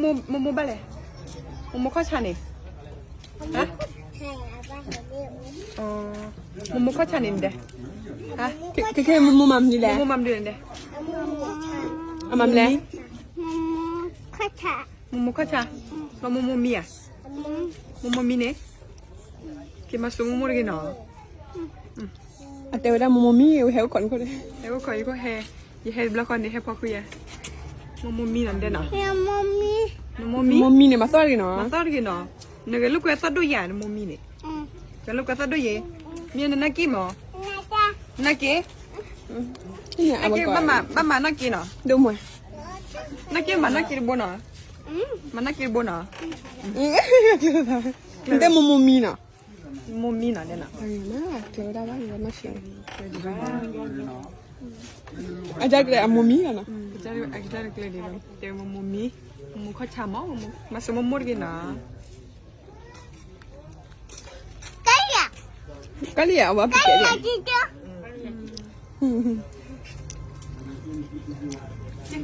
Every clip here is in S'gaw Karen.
မိၢ်မိၢ်ဘၣ်လဲၣ်, မိၢ်မိၢ်ခီၣ်ဆၣ်န့ၣ်, ဟါ, မိၢ်မိၢ်ခီၣ်ဆၣ်န့ၣ်ဒဲး, ဟါ, ခဲခဲမိၢ်မိၢ်မၤမနုၤလဲၣ်, မိၢ်မိၢ်မၤမနုၤလဲၣ်, အမၤမနုၤလဲၣ်, မိၢ်မိၢ်ခီၣ်ဆၣ်, မိၢ်မိၢ်မံဧါ, မိၢ်မိၢ်မံန့ၣ်, က့ၤမၤစၢၤမိၢ်မိၢ်တဂ့ၤနီၤ. အတဲဝဲဒၣ်မိၢ်မိၢ်မံ ဟဲအိၣ်ခိးန့ၣ်ခိၣ်, ဟဲအိၣ်ခိးယခိၣ်ဟဲ, ယဟဲတဘျီဃီန့ၣ် ဟဲဖီခိၣ်ယၤ, မိၢ်မိၢ်မံနီၤဒဲးနီၤ, မိၢ်မိၢ်မံန့ၣ် မၤသီၣ်တဂ့ၤနီၤ, မၤသီၣ်တဂ့ၤနီၤ, နဂဲၤလိာ်ကွဲသီၣ်ဒိၣ်ယၤ နမိၢ်မံန့ၣ်, ဂဲၤလိာ်ကွဲသီၣ်ဒိၣ်ယဲ, မ့ၢ်နနၢ်က့ၣ်မး, နၢ်က့ၣ်, နၢ်က့ၣ်, ဘၣ်မၤနၢ်က့ၣ်နီၤ, ဒိၣ်မွဲ, နၢ်က့ၣ်မၤနၢ်က့ၣ်တဘိနီၤ, မၤနၢ်က့ၣ်တဘိနီၤ, နတဲမိၢ်မိၢ်မံနီၤ, မိၢ်မံနီၤဒဲးနီၤ, ကျဲဝဲဒၣ်ဘၣ်, အကစၢ်ကျဲအမိၢ်မံနီၤ, အကစၢ်ကျဲဒ်, တဲမိၢ်မိၢ်မံ, မိၢ်မိၢ်ခီၣ်ဆၣ်မး, မၤစၢၤမိၢ်မိၢ်တဂ့ၤနီၤ, ကလံၤဧါ, အဝဲပကဲလံ,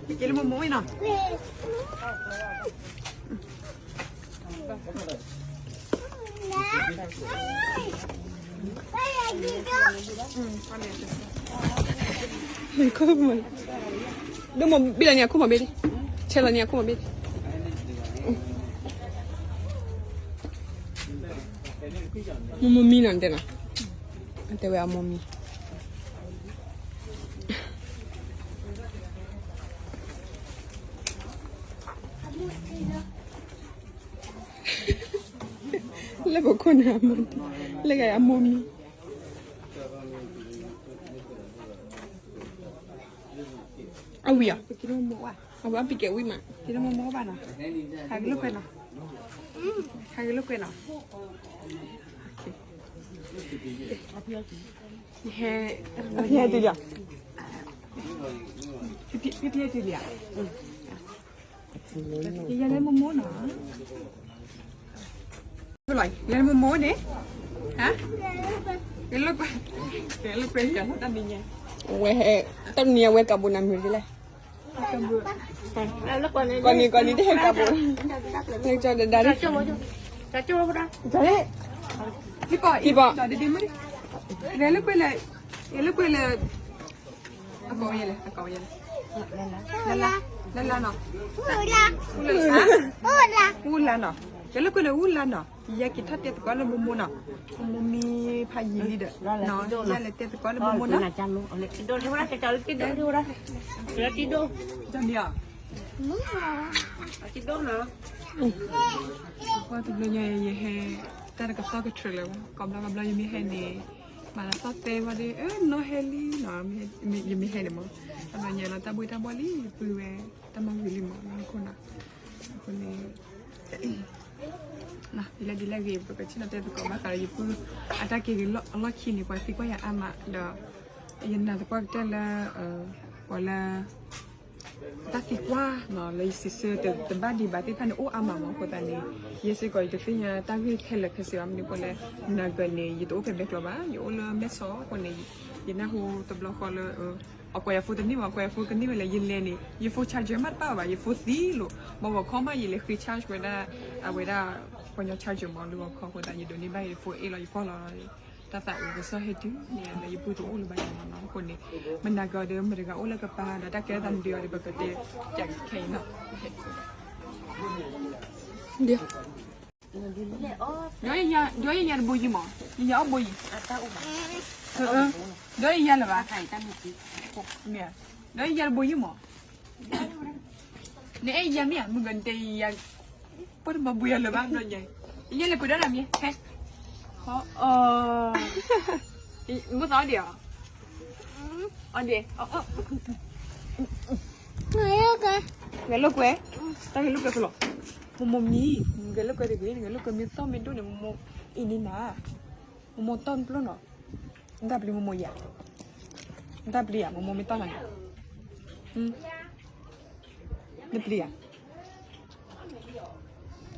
ပကဲလၢမိၢ်မိၢ်နီၤ. ဒိၣ်မးဘ့ၣ်လီၤန့ၢ်အခိၣ်မးဘ့ၣ်လံ, ဆဲးလီၤန့ၢ်အခိၣ်မးဘ့ၣ်လံ, မိၢ်မိၢ်မံနီၤတဲနီၤ, အတဲဝဲအမိၢ်မံ လၢပခိၣ်နၢ်, လၢဂၤအမိၢ်မံ, အဝံၤဧါ, အဝံၤအပံၤကဲဝံၤမး, ဟဲလိာ်ကွဲနီၤ, ဟဲလိာ်ကွဲနီၤ, ဟဲ, ဖံဖံတုၤလံဧါ, ယလဲၤမိၢ်မိၢ်နီၤ, လဲၤမိၢ်မိၢ်န့ၣ်, ဟါ, လဲၤလိာ်ကွဲ, လဲၤလိာ်ကွဲတၢ်မံၤညါ, ဝဲ, တၢ်မံၤညါဝဲကးဘိနၤမုာ်ဒ်လဲၣ်, ကီၢ်နံၤကီၢ်နံၤ တဟဲကးဘိ, ကၠီဒဒါ, ဖံဖံ, လဲၤလိာ်ကွဲလၢ, လဲၤလိာ်ကွဲလၢ, အကိးယဲလဲၣ်, အကိးယဲလဲၣ်, လၢလၢနီၤ, အူလၢနီၤ, လဲၤလိာ်ကွဲလၢအူလၢနီၤ, ယက့ၤထီၣ်တဲသကိးလၢမိၢ်မိၢ်နီၤ, မိၢ်မိၢ်မံဖးယံာ်လံဒီး, ယလဲၤတဲသကိးလၢမိၢ်မိၢ်နီၤ, ဒ်န့ၣ်ဧါ, တဘျီညါယဟဲ, တၢ်တကသီၣ်ကထြၢလၢၤဘၣ်, ကိးဘျီကိးဘျီယမ့ၢ်ဟဲန့ၣ်, မၤလၢသီၣ်သဲဘၣ်ဒီး, နီၢ်ဟဲလံနီၤ, ယမ့ၢ်ဟဲန့ၣ်မး, တဘျီညါလီၤတၢ်ဘှ့ၣ်တၢ်ဘှီၣ်လံ, ယပုၢ်ဝဲ, တၢ်မၤဂ့ၤလံမး, ခိၣ်နၢ်, အဃိန့ၣ် ဒ်လဲၣ်ဒ်လဲၣ်ဂ့ၤ ပကထံၣ်လီၤတဲသကိးဘၣ်ဃးဒီးယပုၢ်, အတၢ်က့ၤဂ့ၤလီၢ်ခံန့ၣ် ပှၤသံကွၢ်ယၤအါမးဒီး, ယနာ်သပှၢ်ကတၢၢ်လၢ, ပှၤလၢ, တၢ်သံကွၢ်လၢယစံးဆၢတဘၣ်ဒံးဘၣ်သ့ၣ်တဖၣ်န့ၣ် အိၣ်အါမးမးအဃိသတးန့ၣ်, ယဲစ့ၢ်ကီးယတသ့ၣ်ညါတၢ်ဂ့ၢ်ခဲလၢာ်ခဲဆ့ဘၣ်, မနုၤအဃိလဲၣ်, နဂၤန့ၣ် ယတအိၣ်ဖဲဘဲကျိးဘၣ်, ယအိၣ်လၢမဲၢ်ဆီးအဃိန့ၣ်, ယနၢ်ဟူတဘျီဃီလၢ, အကိးယၤဖိတန့ၢ်ဘၣ်, ကိးယၤဖိကန့ၢ်ဝဲလဲၣ်, ယလဲၤန့ၣ် ယဖိ charger မးတပၣ်ဘၣ်, ယဖိသံလီၤ, ဘၣ်ဂီၤခီမး ယလဲၤဃ့ charge ဝဲဒၣ်, အဝဲဒၣ်, ပှၤညီ charger မး လၢဂီၤခီအဃိသတး ယဒိးန့ၢ်ဘၣ်ယဖိ အ့ၣ်လီၤယကွၢ်လီၤ, တၢ်သးအုးကစီၣ်ဟဲတုၤန့ၣ် လၢယပုၢ်တအိၣ်လၢၤဘၣ်ယၤမးနီၤ, အဃိန့ၣ်, မနၤကီဒီး မတၤတဂၤအိၣ်လၢကပၤဒီး တၢ်ကဲထီၣ်သးမနုၤအီၤဒီး ပကတဲ, ခဲအံၤနီၤ, ဒီးယယၤတဘိယံၤမး, ယယၤအီၣ်ဘိယံၤ, ဒီးယယၤလၢၤဘၣ်, ဒီးယယၤတဘိယံၤမး, နအဲၣ်ယၤမ့ၢ်ဧါ, မုၢ်ဂီၤနတဲယၤ, ပှၤတဘိဘိယၤလၢၤဘၣ်ဘျီညါ, ယယဲၢ်လဲၤပှ့ၤဒီးနၤမ့ၢ်, ဟဲ, ဟီ, မ့ၢ်သးအီၣ်ဒံးဧါ, အီၣ်ဒံး, ဂဲၤလိာ်ကွဲ, တၢ်ဂဲၤလိာ်ကွဲဖဲလဲၣ်, မိၢ်မိၢ်မံ, ဂဲၤလိာ်ကွဲတဂ့ၤ, ဂဲၤလိာ်ကွဲမ့ၢ်သီၣ်မ့ၢ်ဒိၣ်န့ၣ် မိၢ်မိၢ်အံၤန့ၣ်နၤ, မိၢ်မိၢ်တီၢ်နပျိၢ်နီၤ, နတၢ်ပျံၤမိၢ်မိၢ်ယၤ, နတၢ်ပျံၤဧါ, မိၢ်မိၢ်မ့ၢ်တီၢ်နၤန့ၣ်, နပျံၤဧါ,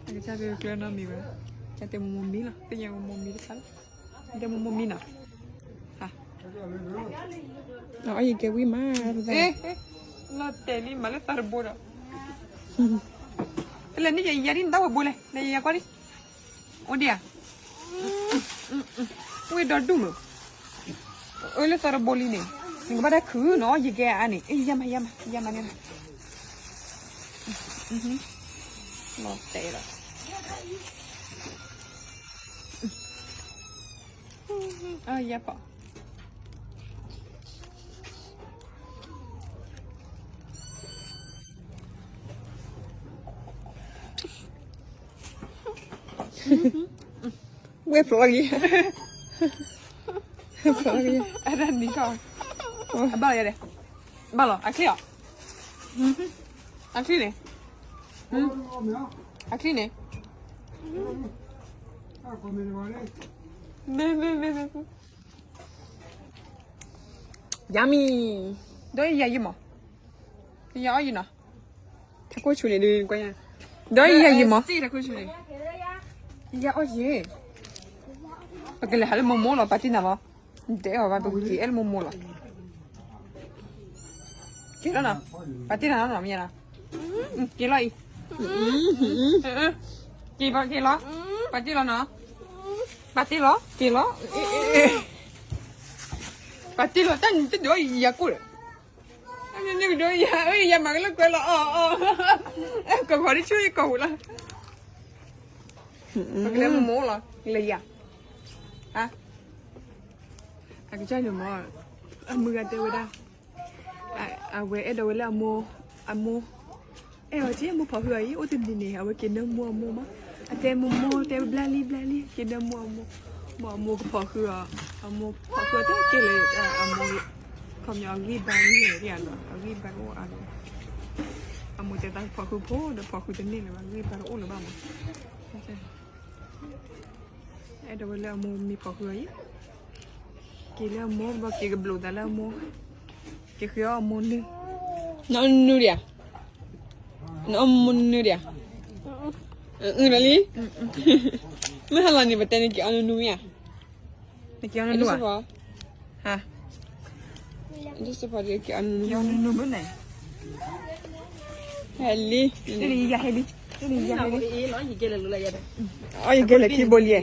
အကစၢ်တဲကျၢၤနီတမံၤဘၣ်, ကစၢ်တဲမိၢ်မိၢ်မံလီၤ, သ့ၣ်ညါမိၢ်မိၢ်မံတခါလီၤ, တဲမိၢ်မိၢ်မံနီၤ, အီၣ်ယကဲဝံၤမး, လီၤတဲာ်လံမးလၢသးတဘိဒီး လဲၤန့ၢ်ယၤ ယၤဒ်နတၢ်ဝဲဘိလဲၣ်, လဲၤယၤကွၢ်ဒံး, အိၣ်ဒံးဧါ, ဝ့ၢ်ဒီဒူၣ်မုၢ်, အၢလၢသီတဘိလံန့ၣ်, နကဘၣ်တၢ်ခုနီၤ ယကဲအါန့ၣ်, ယၤမး ယၤမး ယၤမးန့ၣ်, လီၤတဲာ်လီၤ, ယၤပီၤ ဝဲဖျိးလီၤက့ၤ, ဖျိးလီၤက့ၤ, အတၢ်နံၤထီၣ်, အဘၣ်လီၤယၤဒဲး, ဘၣ်လီၤ အချံၣ်အီၤ, အချံၣ်န့ၣ်, အချံၣ်န့ၣ်, မ့ၢ်မ့ၢ်မ့ၢ်မ့ၢ်, Yummy, ဒီးယၤယံၤမး, ယၤအီၣ်ယံၤနီၤ, ထးခိၣ်ဆူန့ၣ်ဒုးကွၢ်ယၤ, ဒီးယၤယံၤမး, ယၤအီၣ်ယံၤ, ပကလဲၤဟးလၢမိၢ်မိၢ်လီၤ ပာ်တ့ၢ်နၤလီၤ, နတအဲၣ်အီၤဘၣ် ပကက့ၤအဲၣ်လၢမိၢ်မိၢ်လီၤ, က့ၤလီၤနီၤ, ပာ်တ့ၢ်နၤလီၤနီၤ မ့ၢ်ဧါ, က့ၤလီၤအံၤ, က့ၤလီၤ, က့ၤလီၤ, ပာ်တ့ၢ်လီၤနီၤ, ပာ်တ့ၢ်လီၤ က့ၤလီၤ, ပာ်တ့ၢ်လီၤ တၢ်နံၤတဒိးယၤကိၣ်ဒီး နဒိးယၤ ယၤမၤကလၢကွဲလီၤအီၤအီၤ, ကီၢ်ခီဒ်ဆူယကီၢ်ဝဲလီၤ, ပကလဲၤမိၢ်မိၢ်လီၤ လဲၤယၤ, အကစၢ်န့ၣ်မ့ၢ် အမုၢ်ဂၤတဲဝဲဒၣ်, အဝဲအဲၣ်ဒိးဝဲလၢအမိၢ်, အမိၢ်, အဲၣ်အီၤက့ အမိၢ်ဖီၣ်ဃုာ်အီၤအံၤ အိၣ်တနံၤန့ၣ် အဝဲက့ၤနၢမူအမိၢ်မး, အတဲမိၢ်မိၢ်တဲဘျါလံဘျါလံ က့ၤနၢမူအမိၢ်, မ့ၢ်အမိၢ်ကဖီၣ်ဃုာ်အီၤ, အမိၢ်ဖီၣ်ဃုာ်အီၤတဲက့ၤလၢ, အမိၢ်, ခီပညီအဂံၢ်ဘါဂံၢ်န့ၣ်, အဂံၢ်ဘါကအိၣ်အါလီၤ, အမိၢ်တဲတၢ်ဖီၣ်ဃုာ်ဖိဒီးဖီၣ်ဃုာ်တန့ၢ်လၢၤဘၣ် ဂံၢ်ဘါတအိၣ်လၢၤဘၣ်မး, အဲၣ်ဒိးဝဲလၢအမိၢ်မ့ၢ်ဖီၣ်ဃုာ်အီၤအံၤ, က့ၤလၢအမိၢ် ဘၣ်က့ၤကဘျိးသးလၢအမိၢ်, က့ၤဃ့အီၣ်အမိၢ်နုၢ်, နအီၣ်နုၢ်ဒံးဧါ, နအီၣ်မိၢ်နုၢ်ဒံးဧါ, အအုၣ်လီၤလံ, မ့ၢ်ဟါလီၤန့ၣ် ပတဲန့ၣ်က့ၤအီၣ်နုၢ်နုၢ်မ့ၢ်ဧါ, နက့ၤအီၣ်နုၢ်နုၢ်ဧါ, ဟါ, က့ၤအီၣ်နုၢ်နုၢ်မ့ၢ်န့ၣ်, ဟဲလံ, အီၣ်ယကဲလဲၣ်ခံဘိလံ, ယကဲလဲၣ်ခံဘိလံ, ယကဲလဲၣ်ခံဘိလံ,